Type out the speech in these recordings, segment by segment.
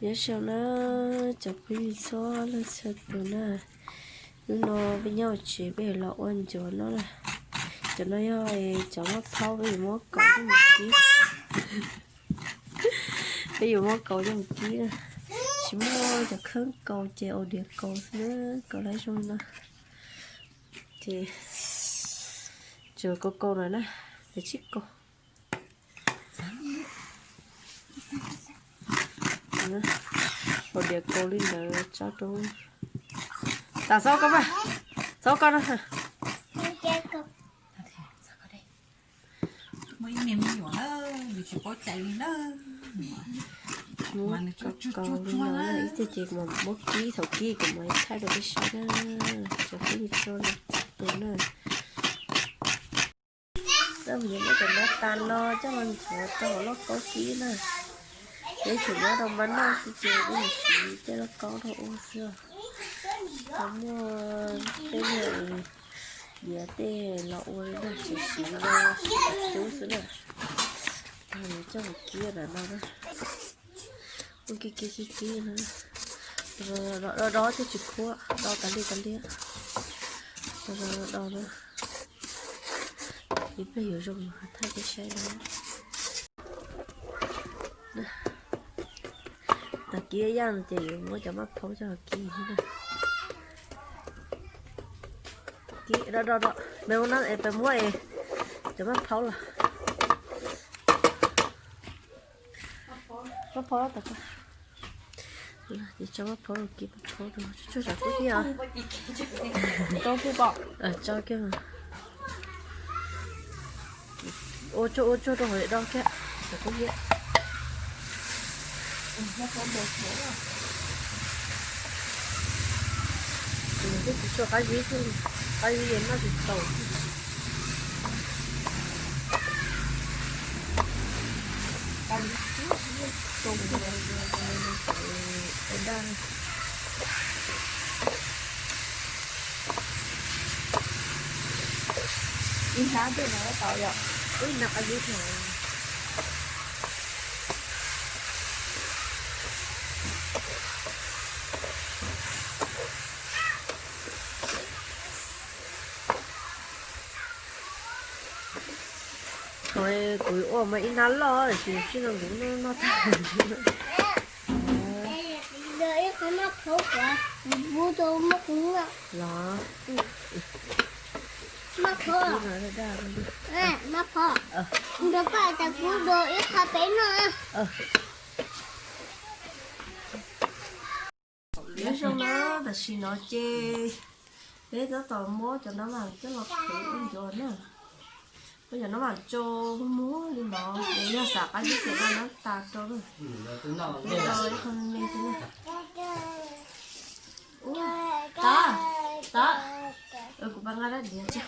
Nyob zoo na, cov phooj ywg txhua leej txhua tus na, hnub no peb nyob hauv tsev peb yuav los ua ncuav noj na. Cov no yog cov maj phaub peb yuav muab kaus coj mus kib. Peb yuav muab kaus coj mus kib na. Tsis muaj cov kheeb kaus ces ua diav kaus xwb na, kaus lab zoo li no. Ces tsuas kaus kaus lawm na, ces tsib kaus. Ua diav kaus li ntawd tso rau. Tas xaub koj mas, xaub koj na. Muaj ib niag me nyuam na, yus tsis paub cai li na. Muab kaus kaus li no na, ib txhia ces kuv mam muab kib, thaum kib kuv mam thaij rau peb saib na. Cov phooj ywg txhua leej txhua tus na. Tab sis muab cov no tas no coj los ntxuav rau hauv lauj kaub kib na. Peb tseem nyob rau mab noj xwb ces peb yuav siv tej lauj kaub rau ua xwb. Ho muaj tej niag diav tej los ua li no siv siv no, siv cub xwb na. Coj los kib ntawm no na. Ua kib kib kib kib no. Do do thiaj tsis khuab, do tas li tas li. Do do do na. Ib pliag yuav zoo los thaij peb saib na. Tag kib yaj no ces yuav muab cov maj phaub coj los kib thiab na. Kib do do do, me ua no es peb muab es cov maj phaub los. Maj phaub tas, ces tso maj phaub los kib maj phaub rau tsuag tsuag sam kub thiab os. Tso kiag, ua tsuag ua tsuag rau hauv do kiag sam kub thiab. Twb tsis tshua qab zib thiab, qab zib es noj tsis tau. Ib hnab tej no tau yom, ib hnab qab zib thiab. Thaum kuv ua mas ib hnab loj tiam sis tsis no kuv noj tag. Ib qho maj phaub kuv pub rau muaj qub los. Maj phaub, maj phaub, nrog koj tas kuv do ib qho peb noj. Nyob zoo na, tam sim no ces peb tab tom muab cov nab vam coj los qhwv ua ncuav na. Muab cov nab vam tso muag muag li no, es yog xav qab zib ces noj nab tas rau na. Ua ib qho me me xwb na. Tab, tab, kuv pab nqa dab diav tso.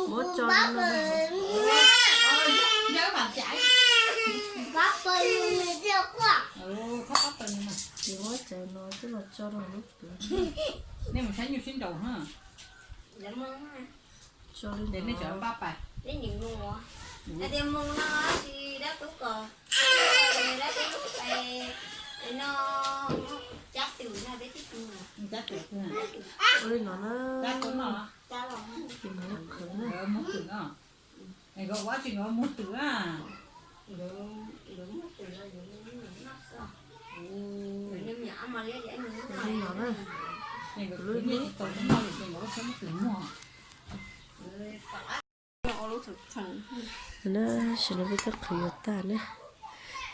Muab tso, muab cov no coj los tso rau lub plawv. Tso li no. Ua li no na. Ces mam li qhwv na. Li no na. Tam sim no peb twb qhwv yuav tag na.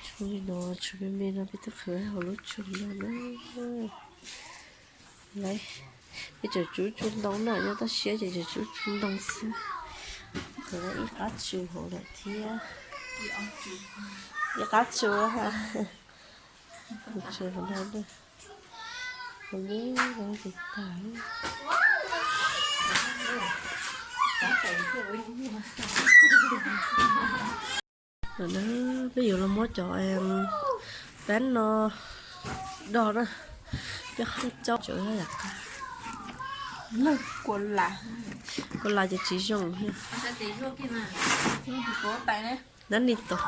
Tshuav li no, tshuav me me no peb twb qhwv hauv lub tsum no na. Lawv, peb tseem tsub tsua ntoo na, nyob toj siab ces tseem tsub tsua ntoo xwb. Qhwv ib qab tsu hauv lawm thiab. Ib qab tsu, tsu hauv no na. Hauv lub no ces tag. Peb yuav los muab cov pab no do na, peb qhov coj tseem yam qab. Kua las, kua las ces tsis zoo thiab. Dab ni tus.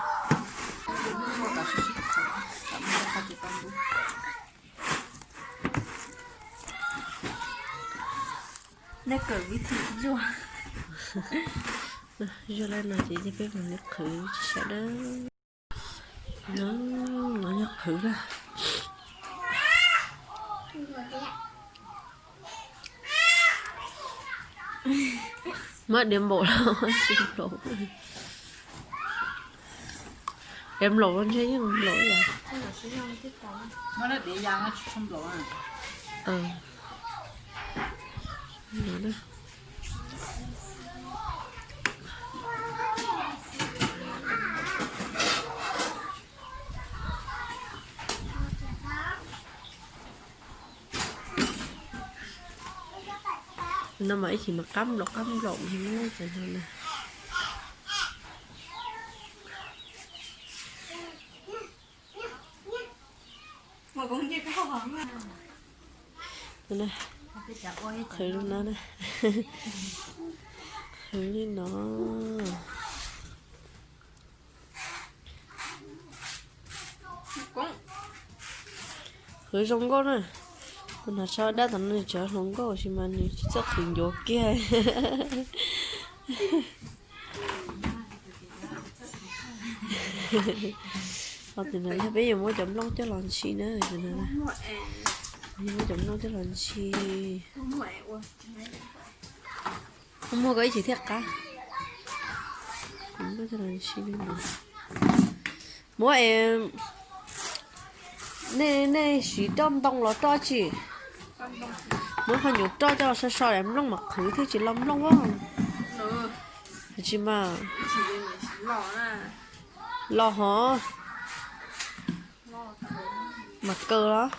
Zuaj li no ces peb mam li qhwv tsis sawv dab. No, no yog qhwv na. Muab diav nplaum los tsis nplaum. Diav nplaum ntshe yeej nplaum ib yam. No mas ib chim mas qab nplaum qab nplaum li no na. Qhwv li no, qhwv li no. Qhwv zoo nkauj na. Tus hnav tsho dab tom no nws tseem hluas nkauj sis mas nws tsis txawj qhwv ncuav kiag. Ho tim no yog peb yuav muab cov nplooj coj los ntshi na. Yuav muab cov nplooj coj los ntshi. Muag koj ib chim thiaj qab. Muab es nej, nej siv roj ntoo los roj tsi? Muab qhov nyuam roj coj los so so es nplooj mam qhwv thiaj tsis lo nplooj os. Tsis mas los hov. Mas kaw los.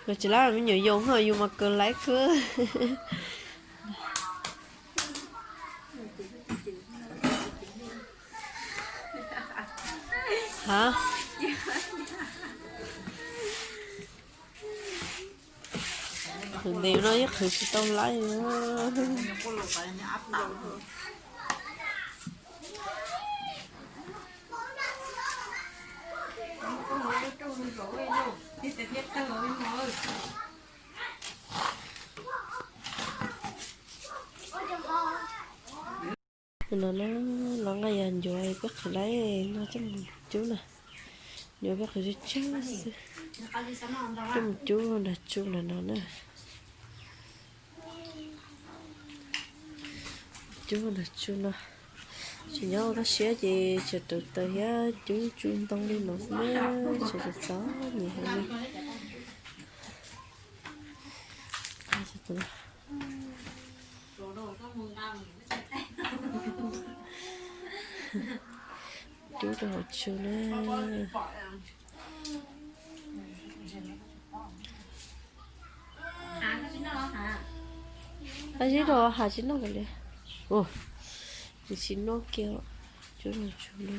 Yus tsis lab me nyuam yaus ho yus mas kaw laib kawg. Ha. Tus ntev no yeej qhwv tsis tau laib. No na, los nqa yog ncuav peb qhwv laib no coj mus cub na. Ncuav peb qhwv tsawg tsawg xwb. Coj mus cub nram tsu nram no na. Cub nram tsu no. Tsis nyob ua toj siab ces tsam raws taws thiab cub tsu ntoo li no xwb na, tsam txom nyem heev li. Cub rau hauv tsu na. Ab, zib rau hav tsis noj li. Nws tsis noj kiag, cub rau tsu no.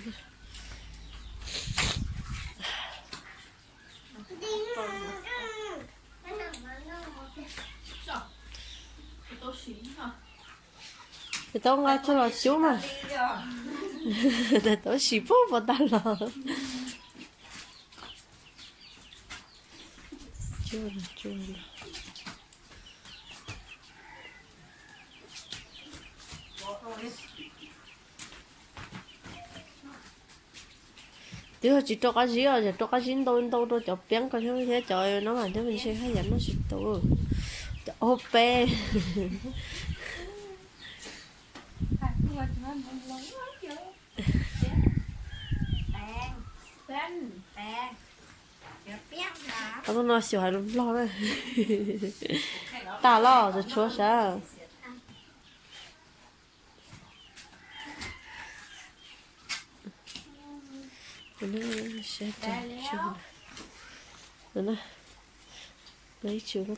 Tau nqa tso los cub mas. Tau sim pub puas tag los. Cub, cub. Twb tsis rau qab zib os, yog rau qab zib ntau ntau rau cov peeb ko thiab cov no mas thiab ntshe haj yam noj tsis tau. Cov ob peb. Qhov no xyuas hais lus Nplog na. Tag los tsuas tshuav sav. Ib tsu no, ib tsu no, ib tsu no,